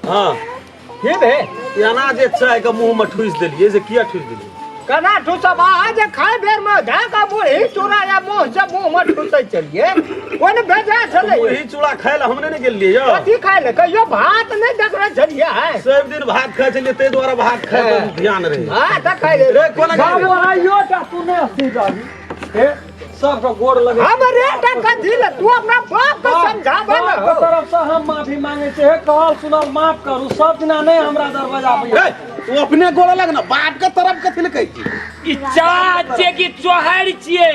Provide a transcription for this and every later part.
हाँ की भेल? एना जे चाय के मुंह में ठुस देलिए से किया ठुस देलिए? केना ठुसब? अहाँ जे खाय बेर में धागा मुरही चूड़ा या मुंह से मुंह में ठुसै छलियै, कोन बेजा छलै? मुरही चूड़ा खाय लए हमने नहि गेलियै यौ। कथी खाय लए? कहियो भात नहि देखने छलियै है? सब दिन भात खाइ छलियै, ताहि दुआरे भात खाय पर ध्यान रहै। भात खाय रे कोना बाबू आइयो टा तू नहि स्थिर रहबी। हे सबके गोड़ लगे। हमरे टा कथी लए? तू अपना बाप के समझाबे ने बाप के तरफ से हम माफी मांगे छियै। हे कहल सुनल माफ करू, सब दिना नहि हमरा दरवाजा पर। हे, तू अपने गोड़ लग ना, बाप के तरफ कथी लए कहै छी? ई चाह छियै कि चोहारि छियै?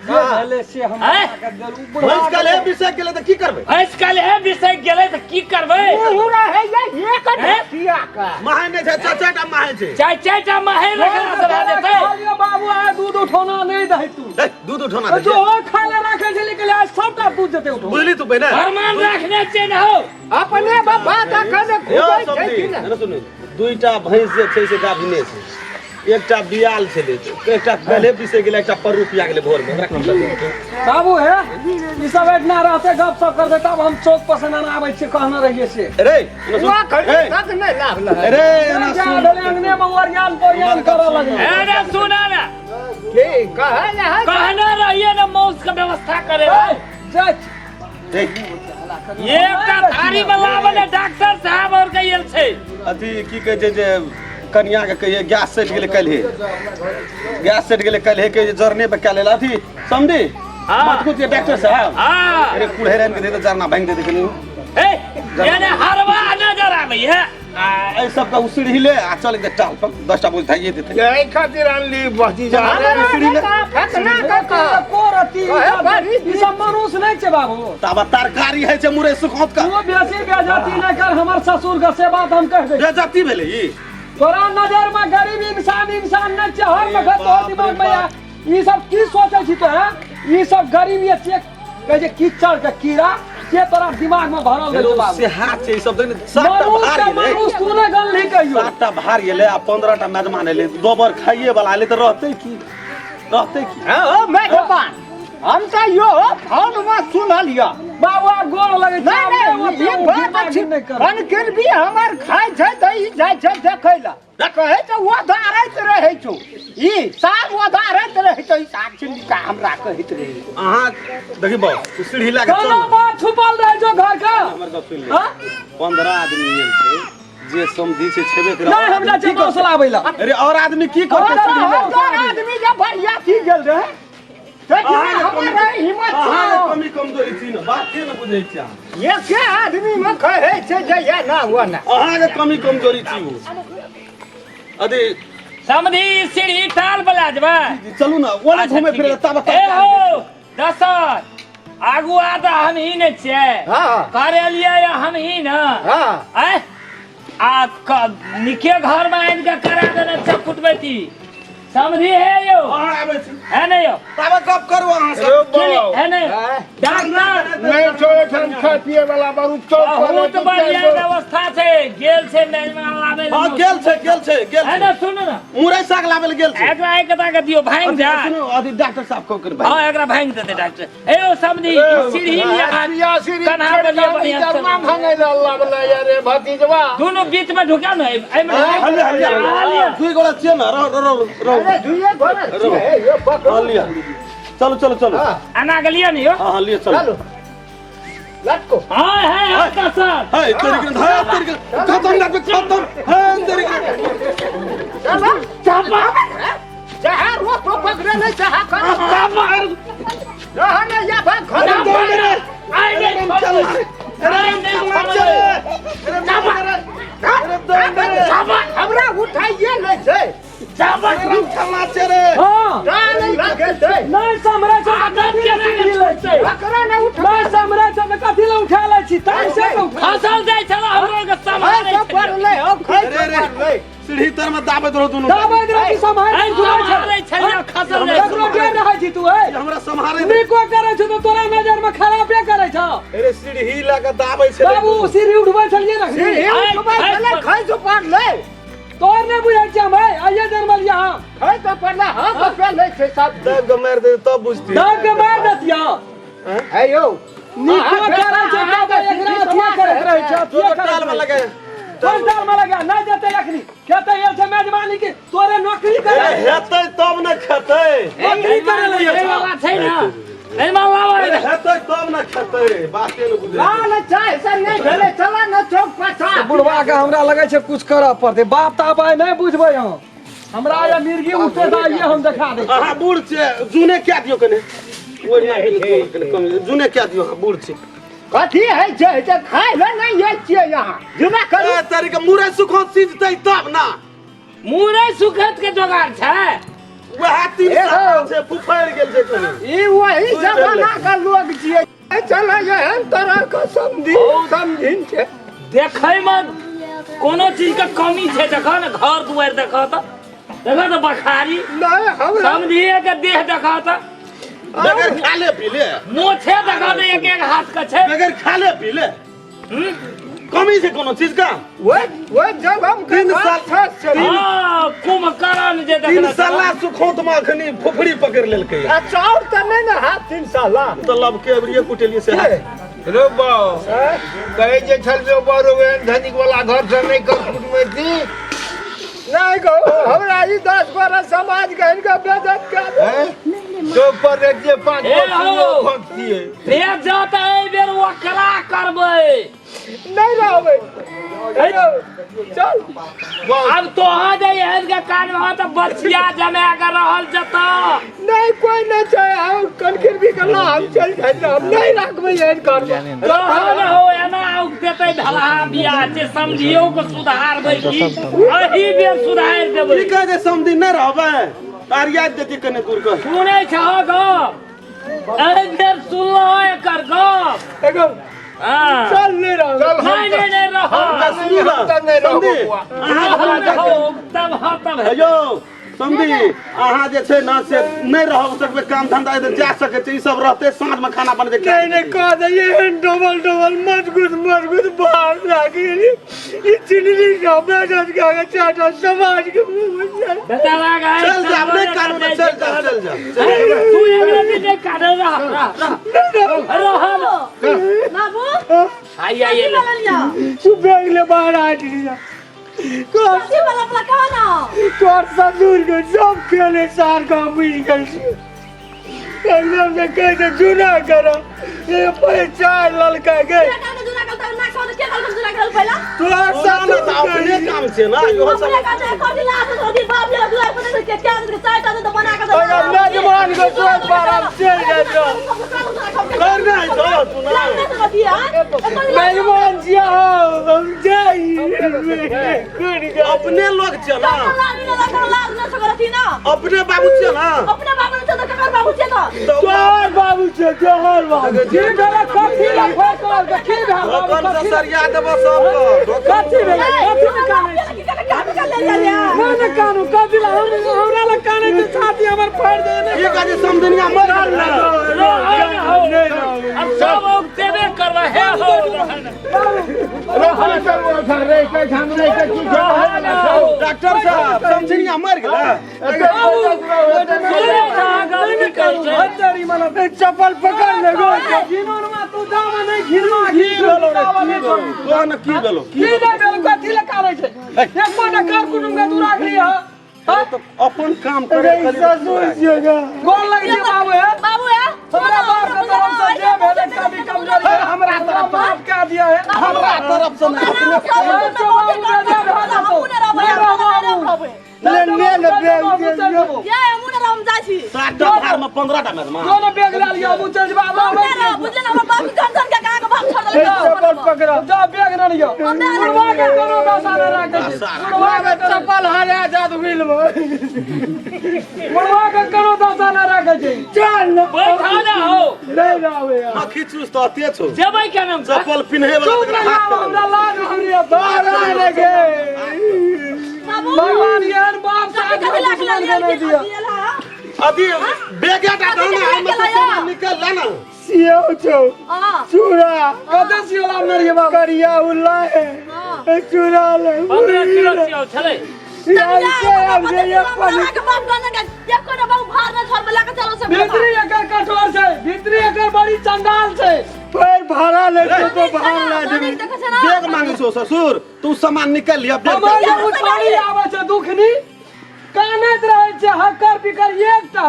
जे भेलै से हम आँय? अहाँके देलहुँ। बुढ़ा भैंस काल्हे बिसरि गेलै तऽ की करबै? भैंस काल्हे बिसरि गेलै तऽ की करबै? मुँह रहै ये एक ढकिया के। माहे नहि छै, चारि चारिटा माहे छै। चारि चारिटा माहे रखला से भए जेतै? कहलियौ बाबू आइ दूध उठौना नहि दही तू। हे, दूध उठौना जो दै छै। हो खाय लए राखै छली कहलियै आइ सबटा दूध जेतै उठौना। बुझली तू पहिने? फरमान राखने छियै ने हौ। अपने बाबा तखन यौ घुमै छै समधी, कि ने? एना सुनू, दुईटा भैंस जे छै से गाभिने छै, एकटा बियाल छलै, एकटा काल्हे बिसरि गेलै, एकटा पर रुपया गेलै भोर में, ओकरा की करबै? बाबू हे ई सब एतना रहते गप सप करते तब हम चौक पर से ना आबै छियै, कहने रहियै से। रे एना सुन। हुआ खड़ी ए, तक नहि लागल है। रे एना जा सुन। भेलै अंगने में ओरियान पोरियान करऽ लगलै। ए रे सुना ने। की कहै है? कहने रहियै ने मौस के व्यवस्था करे ए, जा देख, एकटा थारी में लाबले डॉक्टर साहब और के आयल छै। अथी की कहै छै जे कनिया के कहिए गैस सटि गेलै काल्हे, गैस सटि गेलै काल्हे, कहिए जरने पे कए लेल। अथी समझी? हाँ। मत कुछ डॉक्टर साहब। हाँ। अरे कुड़हरि आनि के दे दे, जरना भांगि देते कनी। ए यानी हरवा नजर आबै है। आ एहि सबके ओ सीढ़ी ले आ चल के टाल पर 10टा बोझ धाइए देते। यही खातिर आनली भतीजा। सीढ़ी ले। फेकना के कह। को रति कहे बड़ी ई सब मनुष्य नहि छै बाबू। ताबा तरकारी है छै मुरै सुखौत का। तू बेसी बेइज्जती नहि कर हमर ससुर के, से बात हम कह दै। बेइज्जती भेलै ई? तोरा नजर में गरीब इंसान इंसान नहि छै। हर अरे वक्त तोहर बाप रे दिमाग में बाप। ई सब की सोचै छी तो हैं? ई सब गरीब ये से कहै छै कीचड़ के कीड़ा से तोरा दिमाग में भरल रहै छै बाबू। से हाथ छै ई सब देख, सातटा मनुष्य भार के गेलै। मनुष्य तू नहि गनली कहियो। सातटा भार गेलै आ 15टा मेजमान एलै, दोबर खाइए वाला एलै तऽ रहतै की, रहतै की? हँ हो मेजबान, हम तऽ यो फोन में सुनल यऽ। बाबू आब गोर लगै छै। नहि नहि, आब ई ओ बात दिमाग अछि। नहि कर। बनकिरबी हमर खाइ छै तऽ ई जाइ छै देखै लए, कहै छै ओधारैत रहै छौ ई साग, ओधारैत रहै छौ ई साग छिलका हमरा कहैत रहै। अहाँ देखी बाबू, तू सीढ़ी लए के चल। कोनो बात छुपल रहै छौ घर के? हमर गप सुनि ले। हाँ? 15 आदमी आयल छै, जे समधी छै छेबे करे। नहि हम जाइ छियै मौस लाबै लए। अरे और आदमी की करतै? सीढ़ी लए के? और आदमी जे बरियाती गेल रहै देखियौ, अहाँके हमर कमी- हिम्मत अहाँके छै। कमी कमजोरी छी ने, बात के ने बुझै छी अहाँ। एके आदमी मे कहै छै जे ये ना हुआ ना। अहाँके कमी कमजोरी छी ओ। अरे समधी सीढ़ी टाल बला जेबै। चलू ने ओने अच्छा, घूमे ठीक फिरे है। तब। ए हो दशरथ, आगू आ तऽ हम ही ने छियै। हाँ। करेलियै हम ही ने। हाँ। आँय? आ निके घर में आनि के करा देने छै कुटबैती। समझी है यौ? अहाँ आबै छी। है ने यौ? ताबे गप करू अहाँ सब। यौ की बाबा, है ने? आँय? डॉक्टर नहीं छोड़े ठाम खाय पिए वाला बारू चौक पर बहुत बढ़िया व्यवस्था छै, गेल छै मेजबान लाबै लए। हँ गेल छै, गेल छै, गेल है छै। ने, सुनू ने। मुरै साग लाबै लए गेल छै। एकरा एकटा के दियौ भांगि जा। सुनू, अथी डॉक्टर साहब कह कर भाई। हँ एकरा भांगि देतै डॉक्टर। ए यौ समझी, ई सीढ़ी लिअ हाथ कन्हा पर लिअ बढ़िआँ से। जरमा भांगै लए अल्लाह वाला रे भतीजवा। दुनू बीच में ढुकाउ ने, एहिमे ढुकाउ। हल्ले हल्ले हल्ले। दुई गोला छियै ने, रह रह रह। अरे दुइये गोरा छियै यो पकड़ू। हँ लिअ, चलू चलू चलू। हाँ। आना के लिअ ने यौ। हँ हँ लिअ, चलू। चलू लटको। हाँ है है सर। है तेरी के, है तेरी के, खत्म ना खत्म है तेरी के। चलो चापा चाहे रोप पकड़े नहीं चाहे कर रह नहीं या भाग घर। अरे दौड़ रे। आइ नहीं चल। अरे नहीं। अरे दौड़ रे। हमरा उठाइए नहीं छै। खेलना छै रे। हाँ। जान लगे छै। नहि सम्हरै छौ तऽ आदत कथी के लए सीढ़ी लै छै। ओकरा नहि उठा। नहि सम्हरै छौ तऽ कथी लए उठा लै छी? टाइम से तऽ उठा। खसल जाइ छल हमरो के सम्हारै खाइ पड़लै हो, खाइ अरे रे। पड़लै। सीढ़ी तर में दाबैत रहो दुनू। दाबैत रहै छी, सम्हारि आइ कऽ झुलै छौ। सम्हारै छलियै, खसल जाइ ककरो छल। डर रहै छी तू है? हमरा सम्हारे। नीको करै छौ तऽ तोरा नजर में खराबे करै छौ। अरे सीढ़ी लए के दाबै छै। बाबू सीढ़ी उठबै छलियै ने? सीढ़ी उठबै छलै, खाइ पड़लै। तोर नहि बुझै छियै हम है, आइये जनमलियै हम। खाइ तऽ पड़लै, हाथ पे लै छै सब। दाबि के मारि दे तब बुझती। दाब के मारि देतियौ। हे यौ, नीको करै छै तब एकरा अथिये करैत रहै छै, अथिये टाल करैत में रहै छै। लगे। कोन दाल में लगा नहीं जेतै अखनी खेतै एल छै मेजबानी के तोरे नौकरी करे हेतै तब ने खेतै नौकरी करे ले एहि वाला छै ने एहि वाला अरे हेतै तब ने खेतै बाते ने बुझै लाल चाय से नहीं भेलै चला न चौक पर चाह बुढ़वा के हमरा लगै छै कुछ करऽ पड़तै बाप ताप आइ नहि बुझबै हम हमरा या मिर्गी उठते तऽ आइए हम देखा दै अहाँ बूढ़ छियै जूने कए दियौ कने ओहिना कने कम जूने कए दियौ अहाँ बूढ़ छियै कथी है छै जे खाय ले नहीं आयल छियै यहाँ जुना करू ए तारीख मुरै सुखो सिझतै तब ना मुरै सुखत के जोगार छै वएह तीन ए साल हौ। छै फुफारि गेल छै कनी ई वही जमाना के लोग छियै चल एहन तरह के समझी समझिन छै देखै में कोनो चीज के कमी छै देखो ने घर दुआरि देखो तऽ देखो तऽ बखारी नहीं हमरा समझिए के देह देखो तऽ बगैर खाले पीले मोछे देखो तऽ एक एक हाथ के छै बगैर खाले पीले हम्म? कमी छै कोनो चीज का वो वो जब हम तीन साल- तीन हाँ, कुंभकर्ण जे तीन देखने साला सुखौत में अखनी फुफड़ी पकड़ लेलकै आ चाउर तऽ नहि ने हाथ तीन साला तऽ लबके अबरिये कुटेलियै से रे बाउ कहै जे छल जे बड़ एहन धनिक वाला घर से नहि कर कुटमैती नहि गो हमरा ई 10 गोरा समाज के हिनका बेइज्जत कए देलक। हैं चौक पर रखिए पाँच ए गो हौ। सुइयो खोंसतियै बेइज्जत एहि बेर ओकरा करबै नहि रहबै चल अब तोहा जे एहन के कान में तऽ बचिया जमा के रहल जतऽ नहीं कोई नहीं चाहे हम कनखिर भी करना हम चल जाए हम नहीं रखबै एहन घर में रहल हो एना औक देतै भला बियाह छै समझियौ के सुधारबै की एही बेर सुधारि देबै की कहै छै समधी नहि रहबै तारिया देती कने दूर के सुनै छह गप एहि बेर सुनलहो एकर गप एगो हाँ। चल नहीं रहो चल हम नहीं नहीं नहीं रह सुनू हम ने, तऽ नहि रहबो समधी बौआ। अहाँ रहल हो तब हाँ तब हे यौ समधी अहाँ जे छै ने से नहि रह सकबै काम धंधा तऽ जा सकै छै ई सब रहतै साँझमे खाना बनबै नहीं नहीं कह दे ये डबल डबल मजबूत मजबूत बाहर लागी ये चिन्हनी का बेइज्जत के आगे चाटा समाज के मुंह में जाए। बेचारा गए चल जाब नहि कानू ने चल जाब चल जाब तू एकरा भी नहीं काटे रह रह रह रह बाबू आई आई कथी बोलल या तू बैग ले बाहर आ दिया कथी बोलल अपना कहो ना तोर ससुर के सब खेले सार का बुझ गेल छी एकदम से कह दे जुना करो ये पहचान ललका के के कान जुना करता ना कहो के कान जुना करल पहिला तोर ओना ने ससुर तऽ अपने के काम छै ने इहो सब अपने काज कर दिला तो दी बाप ले दुआर पर के क्या के चाय टा तो बना के अगर मेजबान के सोच पर हम चल जाए तो कर नहि दो तू ना मेजबान जी आओ हम जाई अपने लोग छै ना अपने बाबू छै ना अपने बाबू ने तो ककर बाबू छै तो तोहर बाबू छै तोहर बाबू की भेलै कथी लए फोन करल के की भेल बाबू ढोकन से कथी सरिया देबो सबके कथी भेलै कथी लए कानै छी नहि नहि कानू कथी लए हमरा लए कानै छै छाती हमर फाड़ि दे की कहै छै समधिनिया मरि गेल ने अब सब देबे करबै हे हो रह चल ओहिठाम रहि के एहिठाम रहि के की करबै? डॉक्टर साहब समधिनिया मरि गेलै सुनै छह गप की कहै छै चप्पल पकड़ ले गो घिनौनमा तू दामा नहि घिनौना की भेलो रे की भेलो तोरा ने की भेलो की नहि भेल कथी लए कानै छै एको टा कर कुटुम के दूरा गेली हँ अपन काम करे रे ससुर छियै गा गोर लग जे बाबू हे बाबू है हमरा बाप के तरफ से जे भेलै कभी कमजोरी हमरा तरफ माफ कऽ दिया है हमरा तरफ से नहि अपने ले ले ले बैग दे दियौ। सात टा भार में 15 टा मेजमा कोनो बैग लए लिअ हमहूँ चलि जेबै आब आबै छी। चप्पल पकड़ा जा बैग न लिअ बुढ़वा के कोनो दशा नहि राखै छै बुढ़वा के कोनो- चप्पल हरा जात मिल में बुढ़वा के कोनो दशा नहि राखै छै चल न बैठा ना हो नहीं रहबै यार। आँखि चूस तऽ अते छौ जेबै केना चप्पल पिन्हे वाला चुप तकरा रहिया हाथ हमरा लाज हमरा बाहर आने के भगवान एहन बाप से आदमी दुश्मन के नहि दिअ अथी बेगे टा दो ना एहिमे से सामान निकल ले ना सियौ छौ चूड़ा कतऽ सियोला आनने रहियै बाबू करिया उल्ला है चूड़ा ले 15 किलो सेव छलै भीतरी एकर कठोर छै भीतरी एकर बड़ी चंडाल छै पैर भाड़ा ले छौ तो भाड़ ला देबी। बैग मांगे छौ ससुर, तू सामान निकाल लिया बैग। हमर जे उठारी आबै छै दुखनी कानैत रहै छै हकर पिकर, एकटा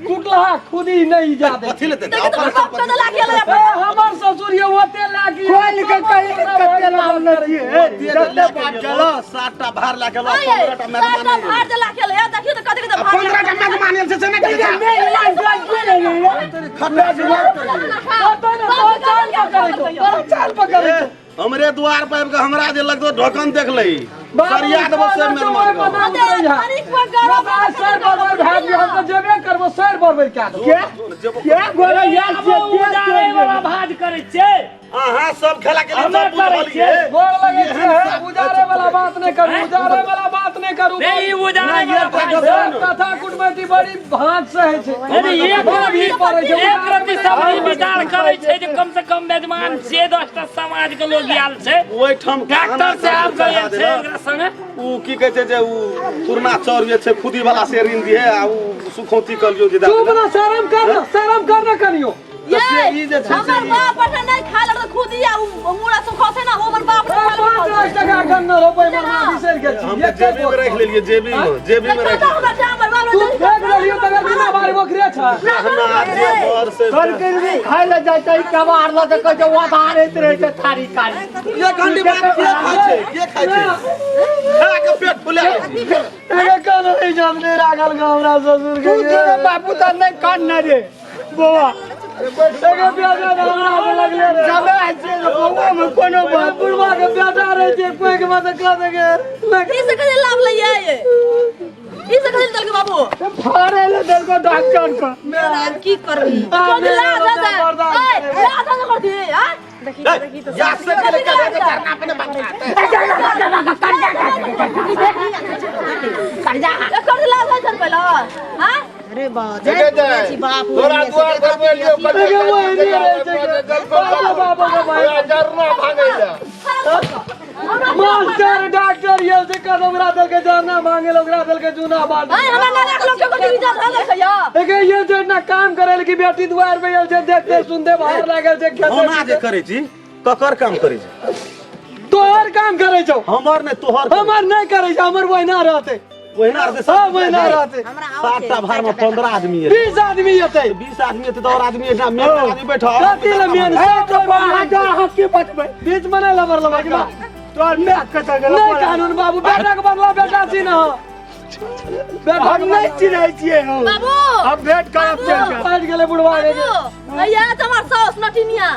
टुटलहा खुदी नहि जा दे। कथी लेते अपन संपत्ति? ए, हमर ससुर ये ओते लागी खोल के कही कते लाभ लगिए। जते बात चलो, 7टा भार ला के लो, 15टा मेहमान सातटा भार जे लाखियल है, देखियो तऽ कते कते भार। 15टा मेहमान आयल छै से नहि कहै छै। खट्टा कतऽ ने तोहर चाल पकड़ै छौ, तोहर चाल पकड़ै छौ। हमरे द्वार पर आबि के हमरा जे लगतो ढोकन देख लही, सरिया देबो से मेहमान के। सर बरबर भए गेल, हम तऽ जेबे करबो, सर बरबर कए देबो। के गोरे यार आब से उजाड़े वाला भाज करै छै। अहाँ सब खेला के लिए हमरा सब करै बुझलियै। छियै। गोर लगै छै, हे, उजाड़े वाला बात नहि करू, उजाड़े वाला बात नहि करू। नहीं, ई उजाड़े वाला भाज हे, कथा कुटमैती बड़ी भाँज से होइ छै। अरे एक बड़ भीड़ पड़ै छै। एक रति सबरी विचार करै छै जे कम से कम मेजमान छियै, 10टा समाज के लोग आयल छै। ओहिठाम डॉक्टर साहब गयल छै ओकरा संगे। उ की कहै छै जे उ पुरना चाउर जे छै खुदी वाला से ऋण दिहे आ उ सुखौती कहलियौ जे दए चुप देलक। ना, शरम कर ना, शरम कर ना कनियो। तऽ से ई जे छै से हमर बाप अठे नहि खाय लगल खुद ही, आ उ मुड़ा सुखौ छै ना, ओ हमर बाप ए, नहि खाय 5 लगल। लाख टका एखन न रोपै मरमा बिसरि गेल छी। हम तऽ एके जेबी में गोट। राखि लेलियै, जेबी में, जेबी में राखि देखो तऽ हमरा जामर बाप तू फेक लेलियो तकर बिना बारी बकरे छै। लेलियै। जे घर से कर के भी खाय ले जाइ छै, कबार लऽ के कहै छै ओधारैत रहै छै थारी थारी। एक हंडी बाप के खाइ छै, के खाइ छै? खा के पेट फुला लै छै। एके कोनो इज्जत नहि राखल गो हमरा ससुर के। तू तोरे बापू तऽ नहि कान न रे बौआ। एके बेटा तऽ हमरा से लगले रे। जमे छै बौआ में कोनो बात। बुढ़वा के बेटा रहै छै कोइ के बात कह देगे। ई से कथी लाभ लइए ये? ई से कथी देलकै बाबू? फाड़े ले देलको डॉक्टर के। आब की करबी? कथी लाज हेतै? ए, लाज हेतै करती, आँय? देखी तऽ या से के लेके चरना अपने बच्चा। एकर लाज होइ छल पहिले, आँय? अरे बा देखे जाए तोरा द्वार पर में लियो। एके मोहिनी रहै छै के। बाबू बाबू के भाई। जरना भागै ले। मास्टर डॉक्टर ये से कद ओकरा देलकै जरना मांगे, ओकरा देलकै जूना बाल्टी। आँय, हमरा ना राखलो के कथी इज्जत रहलै छै यौ? एके ये जे ना काम करे की बेटी दुआर पे आयल छै, देखते सुनते बाहर लागल छै खेते। होना जे करै छी, ककर काम करै छी? तोहर काम करे छौ। हमर नहि, तोहर करै। हमर नहि करे छै, हमर वहिना रहते। ओहिना रहतै। सब वहिना रहते। 7टा भार में 15 आदमी एतै। 20 आदमी एतै। 20 आदमी एतै तऽ और आदमी एहिठाम मेन आदमी बैठल। कथी ले मेन? ए तो अहाँ जो अहाँ की बचबै? बीच में नहि लबर लबर कर। तोहर माय कतऽ गेल? नहि कानून बाबू, बेटा के बदला बेटा छी ना बेटा। हम नहि चिन्है छियै हम। बाबू। हम भेंट करब चलि कऽ। पाटि गेलै बुढ़वा के। बाबू, भैया तऽ हमर साउस नटिनिया।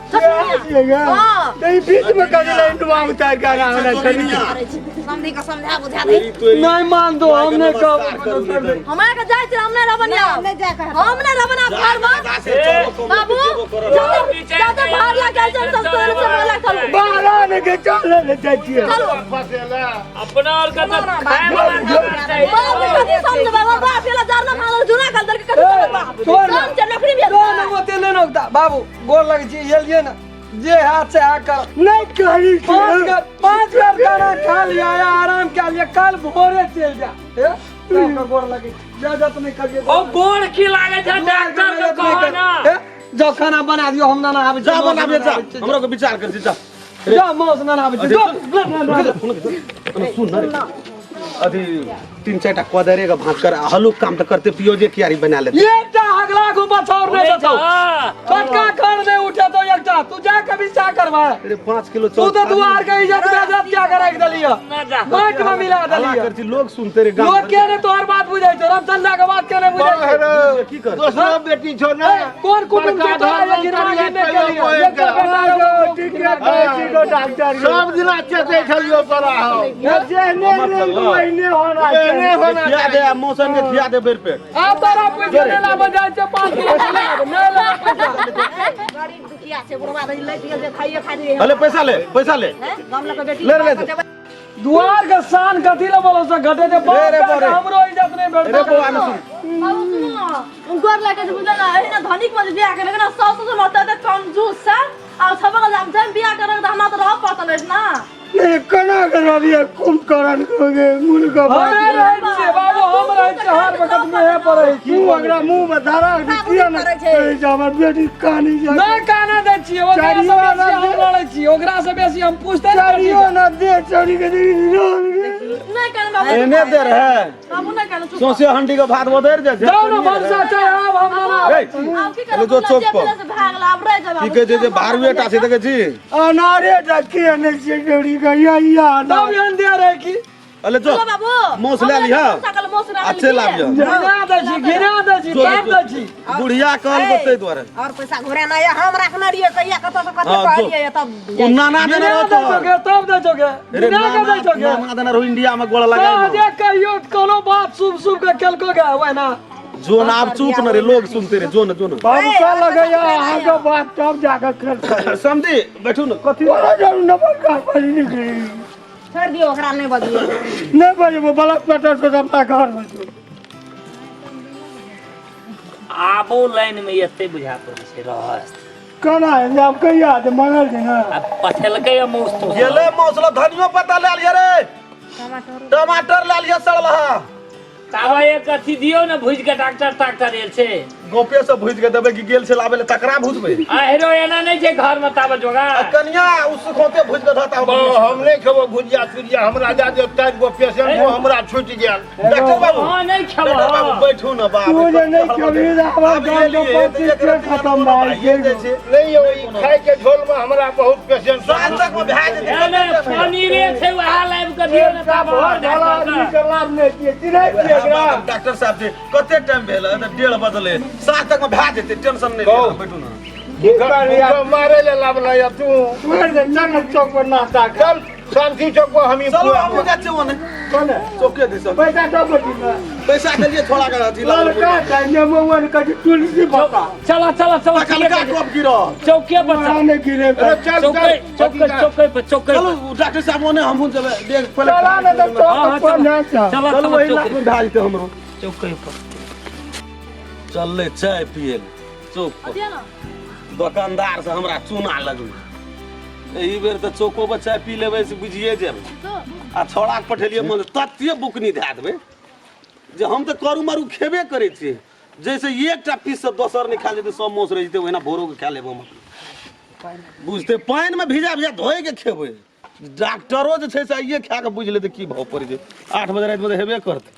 छियै गे? हाँ। तऽ ई बीच में कथी लए इंडुआ उतारि कऽ आना होना छलियै? समझी के समझा बुझा दे। नहि मान दो, हम नहि कहब। हमरा के जाइ छै, हम नहि रहबन आब। नहि जाय के। हम नहि रहबन आब घर में। बाबू, जाते भार लग गेल छै सब तोरे से बोला चलू। बाहर ने के चल ले जाइ छियै। चलू। अपना और के तऽ खाय वाला जोगाड़ चाही। बाप के कथी समझबै? हमर बाप एला जारना भागल जुना कल दर के कथी समझबै बाप? छोड़ ना। हम छै नौकरी भेल। तो न ओते नहि नोकता बाबू, गोर लगै छी, एलियै ने जे हाथ से हाथ कर। नहि कही। 5 घर 5 घर खाना खा लिया या आराम कर लिया, कल भोरे चल जा। हे, तो गोर लगै छी, जा जा, तो नहि करिए। ओ गोड़ की लागै छै डॉक्टर के कहो ना। हे, जाओ खाना बना दियो, हम ना आबै छी। जा बनाबे जा, हमरो के विचार कर छी, जा। जा मौस ना आबै छी, जा। सुन न रे, अथी 3-4 टा कोदारे के भात कर, हलुक काम तऽ करते, पियोजे क्यारी बना लेते। एकटा अगला को बछौर नहीं देतो, छोटका खर नहीं उठे तो एकटा तू जा कभी चा करवा। अरे 5 किलो तू तो दुआर के इज्जत बेइज्जत क्या करे देलियो, ना जा। माट में मिला हल्ला देलियो। कर छी, लोग सुनते रे गाँव। लोग के ने तोहर बात बुझै छौ, रामचंद्र के बात के ने बुझै छौ? की कर दोसरो बेटी छौ ने। ए, कोन कुटुम के तोरा ये गिरवा गिरने के लिए एकटा बेटा रहो। ठीक कहै छी गो डॉक्टर गे। सब दिना चेते छलियो तोरा हम। जेहने रंग ओहने होना एहने चाही। होना। खिया दे आ मौसम के खिया दे बेर पेट। आ तोरा पैसा नहीं लाबऽ जाइ छै, 5 किलो नहीं लाबऽ, नहीं लाबऽ पैसा। गरीब दुखिया छै बुढ़वा, दही लैत गेल जे खाइए खा दिए। अले पैसा ले, पैसा ले। गाम लऽ कऽ बेटी ले ले। दुआर के शान कथी ले बोलो से घटे जे बाप रे, के रे। हमरो इज्जत नहीं रे भेटतै। बौआ ने सुन। बाबू सुनू न, गोर लागे छै, बुझल ने? एहिना धनिक में जे बियाह करे ना, साउस ससुर रहतै तऽ कंजूस छै आ छबक जाम छै। बियाह करे तऽ हमरा तऽ रहऽ पड़तै ना। नहि केना के रहलियै कुंभकर्ण के गे मुर्गा। हमे रहै छियै बाबू, हम रहै छियै हर वक्त मुँहे पर रहै छी। मुँह ओकरा मुँह में धरा के किया ने कहै छै हमर बेटी कानी छै। नहि काने दै। लड़ै छी, ओकरा से चलियो बेसी ना हम लड़ै छी, ओकरा से बेसी हम पूछते नहीं चलियो ना दे चोरी के नहीं कहना बाबू। एने दे रहे। बाबू, नहीं कहना, चुप। सौंसे हंडी के भात बदर जाइ छै। जाओ ना भनसा चाहे आब हम ना। ए, आब की चलो करब? जो चौक जे पर। पहिले से भागल आब रह जा की बाबू। कहै छै जे भारुए टा छै, देखै छी? अनारे रखी ने छै चोरी के या या। तब एहन दे रहे की? अले जो। चलो बाबू। मौस लए लिह। सकल मौस आ चलि आबियह। घिना दै छी, घिना दै छी, जो, तब जो। दै छी। बुढ़िया कहलको ताहि दुआरे। और पैसा घुरेना ये हम रखने रहिए कहिया कतऽ से कते हाँ, जो। कहलिए तब। ओ नाना देने घिना रहो दै तोहर। छौ गे, तब दै छौ गे। अरे घिना के दै छौ गे। नाना देने रहो इंडिया में गोड़ लगाइ। जे कहियो कोनो बात शुभ शुभ के केलको गे ओहिना। जो न, आब चुप न रे, लोग सुनते रे। जो न, जो न। बाबू लगैया अहाँके बात तब जाके खेल। समझी, बैठू न, कथी? बोलो जरूर नंबर का पढ़ी निकली। छोड़ि दियौ ओकरा, नहि बजियौ। नहीं बजेबो, बलक पेटर से अपना घर में छौ। आबो लाइन में एते बुझा पड़ै छै रहस। केना हेतै? आब कहिया हेतै? मंगल दिन। आ पठेलकै मौस तो। गेलै मौसला, धनियो पत्ता लए लिअ रे, टमाटर लए लिअ सड़लहा। ताबा एक अथी दियौ ने भुजि के, डॉक्टर ताक्टर एल छै। गोपे से भुजि के देबै कि गेल छै लाबै ले तकरा भुजबै? आहिरो एना नहि छै घर में ताबा जोगाड़। आ कनिया उ सुखौते भुजि के धता। हम नहि खेबो भुजिया तुजिया, हमरा जा दियौ। 4 गो पेशेंट हमरा छुटि गेल। डॉक्टर बाबू। हँ, नहि डॉक्टर बाबू, खेबो। बैठू ने बाप। तू जे नहि खेबही तऽ हमर गामके 25 के खतम भए गेल। नहि यौ, ई खायके झोलमे हमरा बहुत पेशेंट। साँझ तक मे भए जेतै। ए नहि, पनीरे छै, वएह लाबि कऽ दियौ ने ताबा। भला आदमी के लाभ नहि छियै, चिन्है छियै एकरा? डॉक्टर साहब जी, कते टाइम भेल है? 1:30 बजलै, 7 तक मे भए जेतै, टेंशन नहि कहू। लिअ, बैठू ने। की करलियै? मारे ले लाबल या तू? छोड़ि दे, चल ने चौक पर नाश्ता कर। चल शांति चौक पर हम ही। चलू, हमहूँ जाइ छियै ओने। कोने? चौके दिस। पैसा दऽ बटी ने। पैसा के लिए छोड़ा के अथी लागल। लड़का छै नेमो कहै छै तुलसी पत्ता। चला चला चला। पकलका कब गिरल? चौके पर चल। नहि गिरे। अरे चल। चौके चल। चौके चौके पर, चौके चलू पर। डॉक्टर साहब, ओने हमहूँ जेबै, देख पहिले। चला ने तऽ हाँ, हाँ, चौक पर चला। नहि चल। चला। चलू। चला। ओहि चौके। लाख मे भए जेतै हमरो। चौके पर। चललै चाय पिए ले चौक पर। दिया ना। दोकानदार से हमरा चूना लगलै। एहि बेर तऽ चौको पर चाय पी लेबै से बुझिए जेबै। तो आ छौड़ाके पठेलियै मन तते बुकनी धए देबै जे हम तऽ करू मारू खेबे करै छियै, जैसे एकटा पीस से दोसर नहि खा जेतै, सब मौस रहि जेतै, ओहिना भोरोके खा लेबै हम। बुझतै, पानिमे भिजा भिजा धोइके खेबै। डॉक्टरो जे छै से आइए खा कऽ बुझि लेतै की भाव पड़ै छै। 8 बजे रातिमे तऽ हेबे करतै।